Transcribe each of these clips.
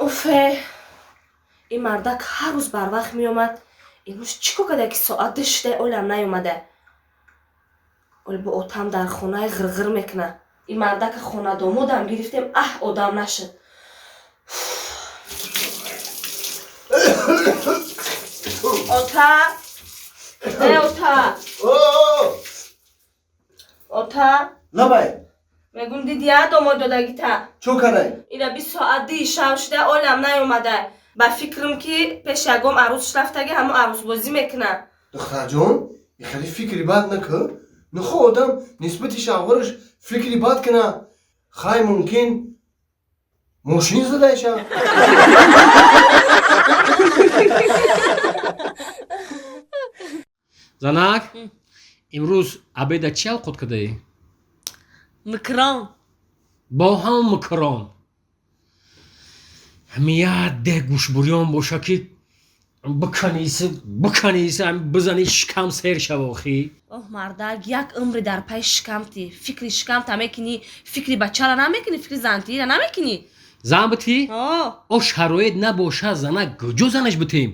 Уфе, ин мардак ҳар рӯз барвақт меомад, имрӯз чӣ кор карда, ки соат 2 шуда, олам наёмада? Оли бо отам дар хонаи ғирғир мекуна. Ин мардака хонадомодам гирифтем, аҳ, одам нашуд. Ота, э, ота! Ота! Лабай. Мегум, дидия домод додагита? Чо карай? Ина 20 соат 2 шав шуда, олам наёмада. Ба фикрам, ки пеш ягом арӯсш рафтаги, ҳамон арӯсбозӣ мекуна. Духтарҷон, хеле фикри бад накун. Нахо одам нисбати шавҳараш фикри бад куна? Хай, мумкин, мошин задайша. Занак, имрӯз обеда чӣ авқот кардаӣ? Микрон. Бо ҳам микрон. Ҳами як деҳ гӯшбурён боша, ки биканиси, биканиси, ҳами бизани, шикам сер шава охӣ. Оҳ, мардак, як умри дар пайи шикамти, фикри шикамта мекунӣ, фикри бачара намекунӣ, фикри зантиира намекунӣ. Зан битӣ? О. О, шароит набоша, занак, куҷо занаш битем?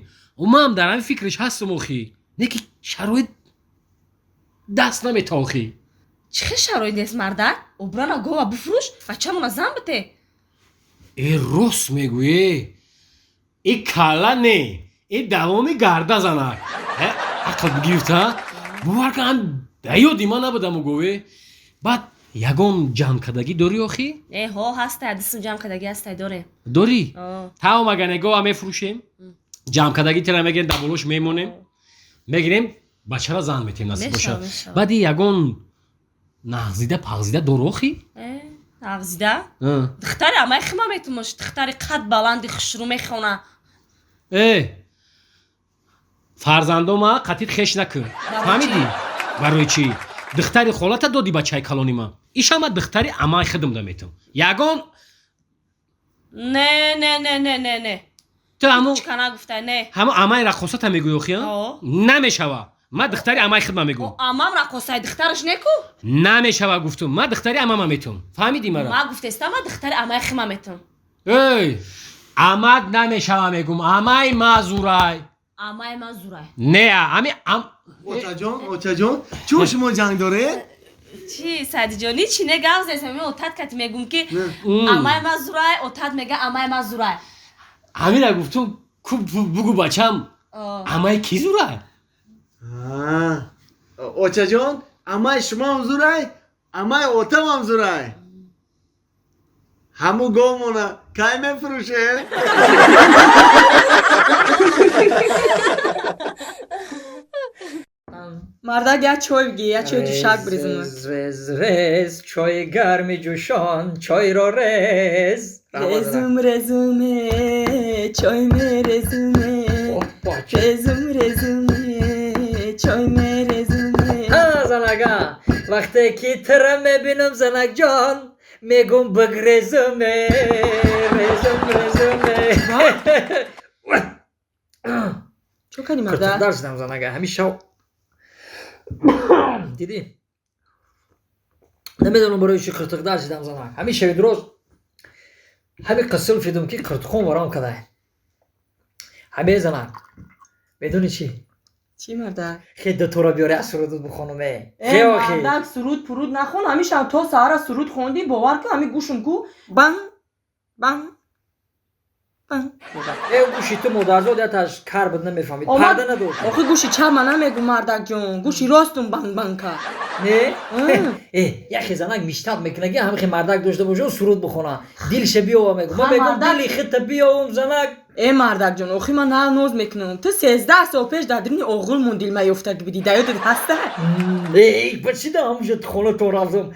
Ман дар ҳамин фикраш ҳастам охӣ, не ки шароит даст намета охӣ. Чӣ хел шароит нест, мардак? Обрана гова бифурӯш, бачамона зан бите. Э, рост мегӯе. И калла не, и давоми гарда, занак. Э, ақл бигирифта, бовар кан, да ёди ман набудаму гове. Баъд ягон ҷамъкардагӣ дорӣ охӣ? Э, ҳо, ҳастай, дистм ҷамъ кардагӣ ҳастай, дорем. Дорӣ? О. Тамом, агар негова мефурӯшем, ҷамъкардагӣ тира мегирем, дар болош мемонем, мегирем, бачара зан метем, насиб боша. Мешава, мешава. Баъди ягон нағзида пағзида дорӣ охӣ? Э, нағзида? Духтари амаи хима метумош, духтари қад баланди хушрӯ мехона. Э, фарзандома қатит хеш накун. Фаҳмидӣ барои чӣ? Духтари холата доди бачаи калони ман, ишама духтари амаи худам да метум, ягон. Не, не, не, не, не, не. Ту ҳаму Ҳеч ка нагуфтай, не. Ҳаму амаи раққосата мегӯӣ охи? О. Намешава, ман духтари амаи худма мегӯм. О, амам раққосай, духтараш неку. Намешава, гуфтум, ман духтари амама метум, фаҳмидӣ мара? Ма гуфтестам, ма духтари амаи хима метум. Эй, амад намешава, мегум, амаи ма зурай. Амаи ма зурай. Не, ами ам. Очаҷон, очаҷон, чун шумо ҷанг доред? Чи, Саидиҷон, ҳичи не, гап зесам. Отат кати мегум, ки амаи ма зурай, отат мега, амаи ма зурай. Ҳамина гуфтум ку, бугу, бачам. О. Амаи ки зурай? Очаҷон, амаи шумоам зурай, амаи отамам зурай. Ҳаму говмона кай мефурӯше? Мардак, як чой бигӣ, як чой ҷӯшак бирезам. Рез, рез, рез, чойи гарми ҷӯшон, чойро рез. Резум, резуме, чой мерезуме. Резум, резуме, чой мерезуме. Занага, вақте ки тира мебинам, занакҷон, мегум, бигрезуме, резум, резуме. Чо кардӣ, мардак? Киртиқдар шудам, занага, ҳамин шав дидӣ, намедонам барои чӣ қиртиқдар шудам, занак. Ҳамин шави дуроз ҳамин қисл шудам, ки қиртиқон варом кадай. Ҳаме, занак, медони чӣ? Чӣ, мардак? Хе, дутора биёре, аз сурудут бихонуме. Э. Хе, охи. Мардак, суруд пуруд нахон. Ҳамин шаб то саҳара суруд хондӣ, бовар кун, ҳамин гӯшум ку банг банг банг. Э, гӯши ту, модарзод, яташ кар буд, намефаҳмид. Омад- Парда надошт. Охи, гӯши чапма намегум, мардакҷон, гӯши ростум банг банг кард. Не. Э, яхе занак миштаб мекуна, ки ҳамихе мардак дошта боша, суруд бихона, дилша биёва, мегум. Ман Ха, мегум, мардак- дили хита биёвум, занак. Э, мардакҷон, охи ман на ноз мекунам. Ту 13 сол пеш дар дирни оғилмон дилма ёфтагӣ будӣ, да ёдат ҳаста? Э, ба чӣ да ҳамуша хонатон рафтам,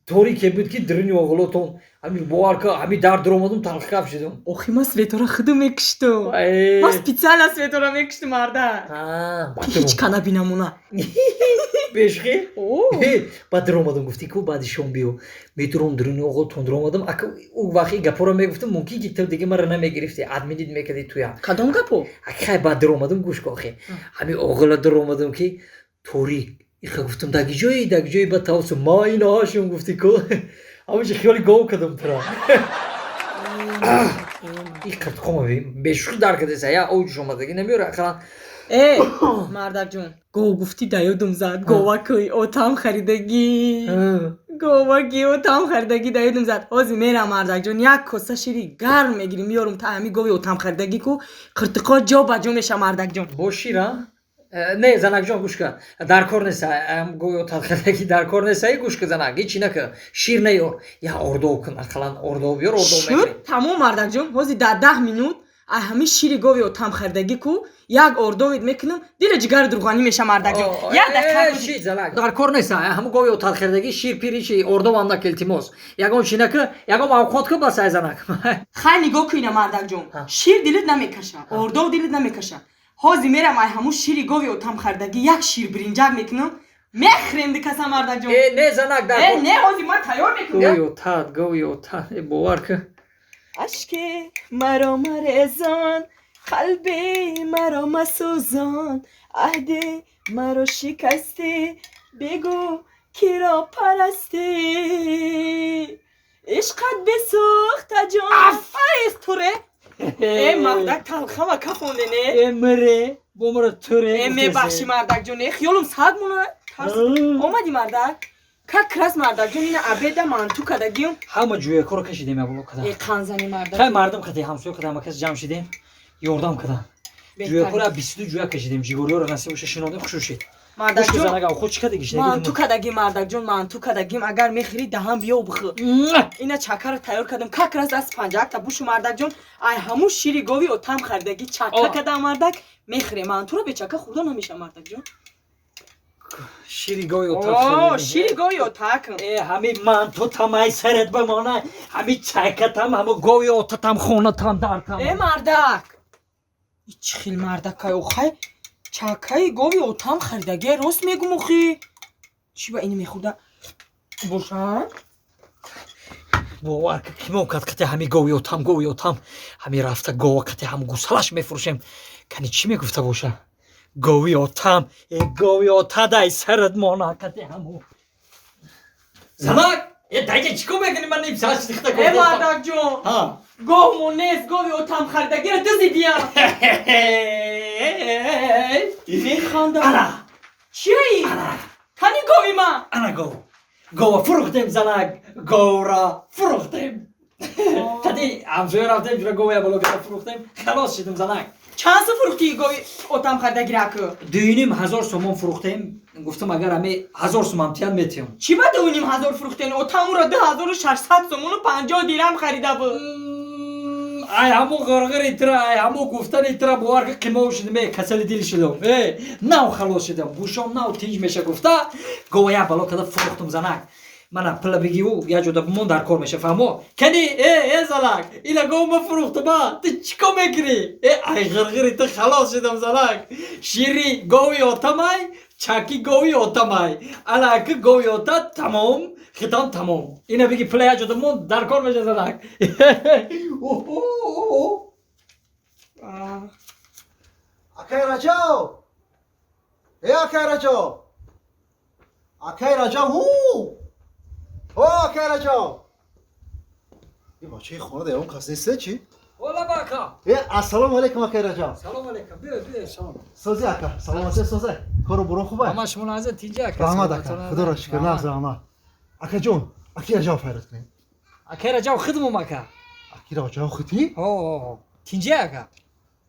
торике буд, ки дирини оғилотон, ҳами, бовар ка, ҳами дар дуромадум, талхикаф шудум. Охи, ман светора худум мекуштум. Э. Ман специально светора мекуштум, мардак, ки ҳеҷ ка набинамона. Бешхи. О. Баъд дуромадум, гуфтӣ ку, баъди шом биё, медуром, дуруни оғилтон дуромадум. Ака, ӯ вақт и гапҳоро мегуфтум, мумкин ки ту дига маро намегирифтӣ, админит мекардӣ туя. Кадом гапо? Хай, баъд дуромадум, гӯш ку, охи, ҳами оғила дуромадум, ки торик иха, гуфтум, даги ҷои, даги ҷои, ба тавсу ма инаҳашум, гуфтӣ ку, ҳамаҷа хиёли гов кардам тура. И қиртқома бешӯхӣ дар кардеса, я оҷуш омадагӣ намеёра ақаллан. Э, мардакҷон, гов гуфтӣ, да ёдум зад. Говакӯи отам харидагӣ, говаки отам харидагӣ да ёдум зад. Ҳозир мерам, мардакҷон, як коса шири гарм мегирим, меёрум. Та ҳами гови отам харидагӣ ку қиртиқо ҷо ба ҷо меша, мардакҷон. Бо шир, а? Не, занакҷон, гӯш кун, дар кор нест гови отам харидагӣ, дар кор нест. Гӯш кун, занак, ҳечи нака, шир наёр, я ордов кун, ақаллан ордов биёр, ордов Шуд, мегирем. Тамом, мардакҷон, ҳозир дар 10 минут ай ҳами шири гови отам харидагӣ ку як ордовит мекунам, дили ҷигари дурғанӣ меша, мардакҷон, як дақиқа. Шид, занак, дар кор нест ҳамун гови отам харидагӣ, шир пири чи ордовам нака, илтимос, ягон чи нака, ягон авқот кун, бас, ай занак. Хай, нигоҳ куина, мардакҷон, шир дилит намекаша, ордов дилит намекаша. Ҳозир мерам, ай ҳамун шири гови отам харидагӣ як шир биринҷак мекунам, мехӯрем дикаса, мардакҷон. Э, не, занак, дар Э, не, ҳозир ман тайёр мекунам. Гови отат, гови отат, э, бовар кун. Ашки маро марезон, қалби маро масӯзон, аҳди маро шикастӣ, бигӯ, киро парастӣ, ишқат бисӯхта ҷон. Афайз туре, э, мардак, талхама кафонде, не? Э, мире бо мара туре. Э, мебахшӣ, мардакҷон, э, хиёлум сад мона омадӣ, мардак, как раз, мардакҷон, ина обеда манту кадагиюм. Ҳама ҷӯякоро кашидем, яболо када. Э, қанзани, мардак. Хай, мардум кади, ҳамсоя када, ҳама кас ҷамъ шидем, ёрдам кадан. Ҷӯякоро 22 ҷӯя кашидем, ҷигориёро насиб боша шинодем, хушу шид. Мардакҷон. Занага, худ чӣ кадаги? Манту кадагим, мардакҷон, манту кадагим, агар мехӯрӣ, даҳан биё, бихӯр. Ина чакаро тайёр кардам, как раз аз панҷакта бушу, мардакҷон, ай ҳамун шири гови отам харидагӣ чака кадам, мардак, мехӯрем. Мантуро бечака хӯрда намеша, мардакҷон. Шири гови О, шири гови отак. Э, ҳами мантутам ай сарат бимона, ҳами чакатам, ҳаму гови отатам, хонатам дартам. Э, мардак, чӣ хел мардакай, охай, чакаи гови отам харидагӣ, рост мегум, охи, чӣ ба ини мехӯрда бошад? Бовар ка, кимон кад кати ҳами гови отам, гови отам, ҳами рафта гова кати ҳам гусалаш мефурӯшем. Кани, чӣ мегуфта боша? Гови отам, э, гови отадай сарат мона кати ҳаму. Занак, э, дайҷа чӣ кор мекунӣ? Ман ним соат шихта. Э, мардакҷон, говмо нест, гови отам харидагиро дузидиям, механдам. Ана. Чияи? Кани гови ман? Ана гов, гова фурӯхтем, занак, говра фурӯхтем. Кати ҳамсоя рафтем, ҷура гова ябало ката фурӯхтем, халос шидем, занак. Чанд су фурӯхтӣ гови отам харидагира ку? 2500 сомон фурӯхтем. Гуфтам, агар ҳами 1000 сомон тиям, метиҳам. Чӣ ба 2500 фурӯхтен? Отам уро 2600 сомону 50 дирам харида буд. Ай ҳаму ғирғири тира, ай ҳаму гуфтани тира, бовар ки, қимов шудем, э, касали дил шудам, э, нав халос шудам, гӯшом нав тинҷ меша гуфта, гова як бало када фурӯхтум. Занак, мана пила бигиву як ҷода бимон, дар кор меша, фаҳмо? Кани, э, э, занак, ила гов ма фурӯхтума, ту чӣ кор мекунӣ? Э, ай ғирғири ту халос шудам, занак. Шири гови отамай, чаки гови отамай, алаки гови ота тамом, хитом тамом. Ина биги, пила як ҷода бимон, дар кор меша, занак. Оҳо. Акай Раҷаб! Э, акай Раҷаб! Акай Раҷаб, ҳу! О, акай Раҷаб! Ин бачаи хона дар он кас нест, чӣ? Ола, бака. Э, ассалому алайкум, акай Раҷаб. Салом алейкум, биё, биё, салом. Сози, ака, саломатӣ, созе. Кору бурон хуб Ама шумо наза тинҷа, ака? Раҳмат, ака, худоро шукр, нағз, раҳмат. Акаҷон, аки Раҷаб файрат кунем. Акай Раҷаб хидмум, ака. Аки Раҷаб хитӣ? Ҳо, тинҷа, ака?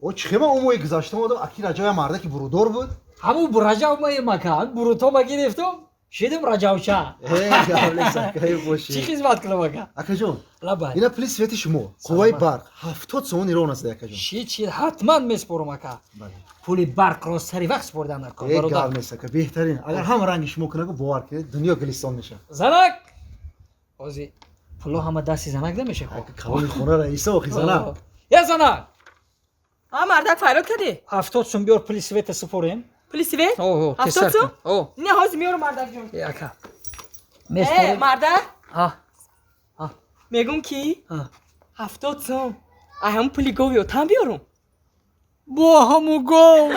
О, чӣ хема умои гузашта омадам, аки Раҷаб я мардаки бурудор буд. Ҳамун Раҷаб маем, ака, бурутома гирифтум, шидим Раҷабча. Э, гап нест, акай, бошӣ. Чӣ хизмат кунам, ака? Акаҷон, лабай. Ина пули свети шумо, қувваи барқ, 70 сомон ирон аст, акаҷон. Шид, шид, ҳатман меспорам, ака. Пули барқро сари вақт спордан дар кор. Э, бародар. гап нест, ака, беҳтарин. Агар ҳама ранги шумо кунагу, бовар кунед, дунё гулистон мешавад. Занак, ҳозир пуло ҳама дасти занак намеша. Ака, калони хона раиса, охи, занак. Я, занак. А, мардак, файрод кардӣ? 70 сум биёр, пули света супорем. Пули свет? О. 70 сум? О. Не, ҳозир меёрам, мардакҷон. Э, ака. Э, Меспорем. Мардак, А. мегум ки А. 70 сум ай ҳамун пули гови отам биёрум. Бо ҳаму гов.